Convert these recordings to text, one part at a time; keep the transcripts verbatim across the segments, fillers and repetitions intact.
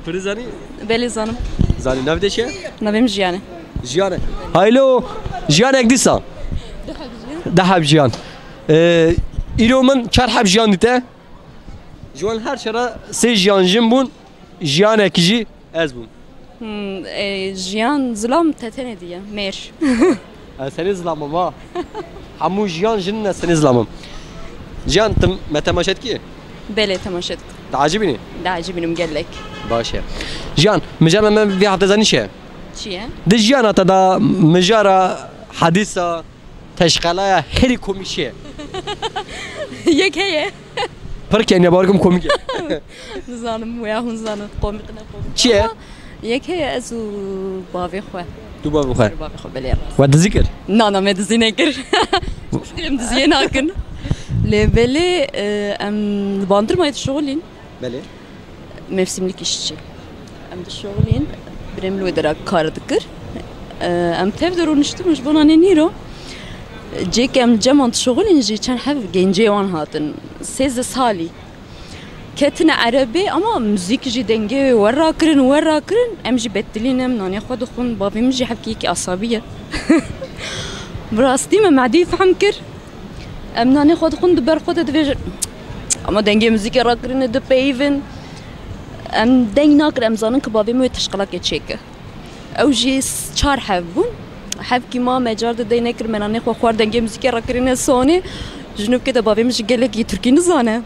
Kurdî zanî? Belê zanim. Zanî, navê te çi ye? Navê min Jiyan e. Jiyan e. Haylo, Jiyanek dîsa. Deheb Jiyan. Deheb Jiyan. Ee, îro min çar heb Jiyan dîte. Ji wan her çara sê Jiyan jin bûn, Jiyanek jî ez bûm. Hmm, e, Jiyan zilam te tenê diye, mêr. Ez tenê zilam im ha. Hemû Jiyan jin in, ez tenê zilam im. Jiyan, tu me temaşe dikî? Belê, temaşe dikim. Diecibînî? Diecibînim gelek. Baş e. Jiyan, mijara me vê hefte zanî çi ye? Çi ye? Di jiyana te de mijara, hedîsa, teşqelaya herî komîk çi ye? Yek heye. Pir keniya, bawer kim komîk e. Nizanim, ya hûn zanin, komîk ne komîk. Çi ye? Ama yek heye, ez û bavê xwe. Tu bavê xwe? Bavê xwe, belê, rast. We dizî kir? Na, na, me dizî nekir. Em diziyê nakin. Lê belê, e, em li Bandırmayê dişixulîn. Belê. Mevsimlik işçi. Em dişixulîn, birê min li wê dera kar dikir. E, em tev de rûniştibûn ji bo nanê nîro. Cêkê em li cem wan dişixulîn jî çend heb gencê wan hatin. Sêzdeh salî. Ketine erebê ama muzîk jî dengê wê wer rakirin, wer rakirin. Em jî betilî ne, em nanê xwe dixwin. Bavê min jî hebkê yekî asabî ye. Bi rastî me Medî fehm kir. Em nanê xwe dixwin, di ber xwe de dibêjin. Ama dengê muzîkê rakirine dipeyivin. Em deng nakin, em zanin ku bavê min wê teşqelakê çêke. Ew jî s-, çar hev bûn. Hevkî ma me car di dey nekir, me nanê xwe xwar, dengê muzîkê rakirine sonê. Jinûkê de bavê min jî gelekî tirkî nizane.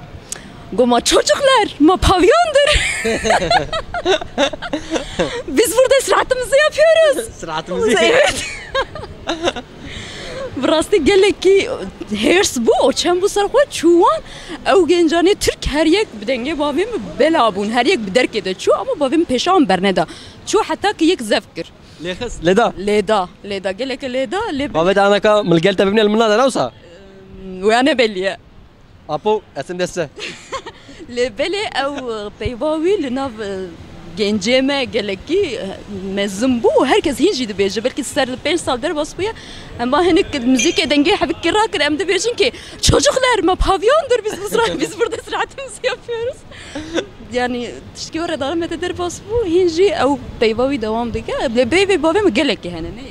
Got, ma çocuklar, ma pavyondur. Biz burada istirahatımızı yapıyoruz. Istirahatımızı. Evet. Bi rastî gelekî hêrs bû, û çend bû ser xwe çû wan. Ew gencanê Tirk her yek bi dengê bavê min bela bûn. Her yek bi derkê de çû ama bavê min pêşa wan berneda. Çû heta ki yek zevk kir. Lê xist, lê da. Lê da, lê da, geleke lê da, lê Bavê te anaka min li gel te bibîne li min nade, ne wisa? Wê ne belî ye. Apo, ez tim dest te. Lê belê ew, e, peyva wî li nav, e, gencê me gelekî, e, mezin bû û her kes hîn jî dibêje. Belkî ser li pênc sal derbas bûye. Em ba hinek muzîkê dengê hebikî rakir, em dibêjin ki, "Çocuklar, ma pavyondur, biz, biz, biz burada istirahatımızı yapıyoruz." Yani, tiştkî were dane me te derbas bû, hîn jî ew peyva wî dewam dike. Lê peyvê bavê min gelekî hene, ne?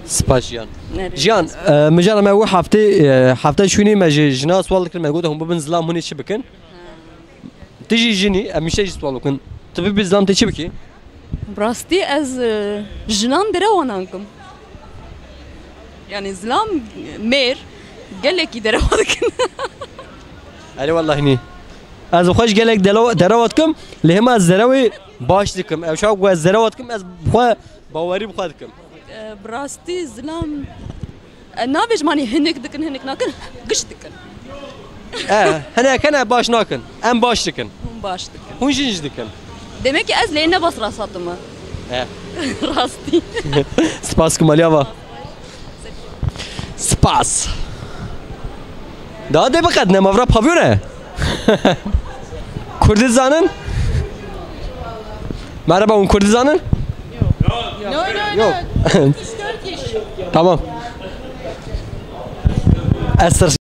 Spas Jiyan. Nerê? Jiyan, e, mijara me wê heftê, e, hefte şûnî me ji jina swal dikir, me got, hûn bibin zilam, hûn ê çi bikin? Tu jî jinî, em mişte jî swal bikin. Tu bibî zilam, tê çi bikî? Bi rastî ez, e, jinan derewa nakim. Yani zilam mêr gelekî derewa dikin. Erê wellahî nî. Ez xwe ji gelek delo-, derewa dikim, lê hema ez derewê baş dikim. Ew çawa ku ez derewa dikim, ez bi xwe bawerî bi xwe dikim. E, bi rastî zilam, e, nabêjim, hani hinek dikin, hinek nakin, giş dikin. E, hinek hene baş nakin, em baş dikin. Hûn baş dikin. Hûn jin jî dikin. Demek ki ez lê ne bas rast hatime. E. Rastî. Spas ku maliya va. Spas. Daha de biqedine, mavra pavyon e. Kurdî zanin? Merhaba, hûn Kurdî zanin? No, no, no. Yok. It's Turkish. Tamam. Ez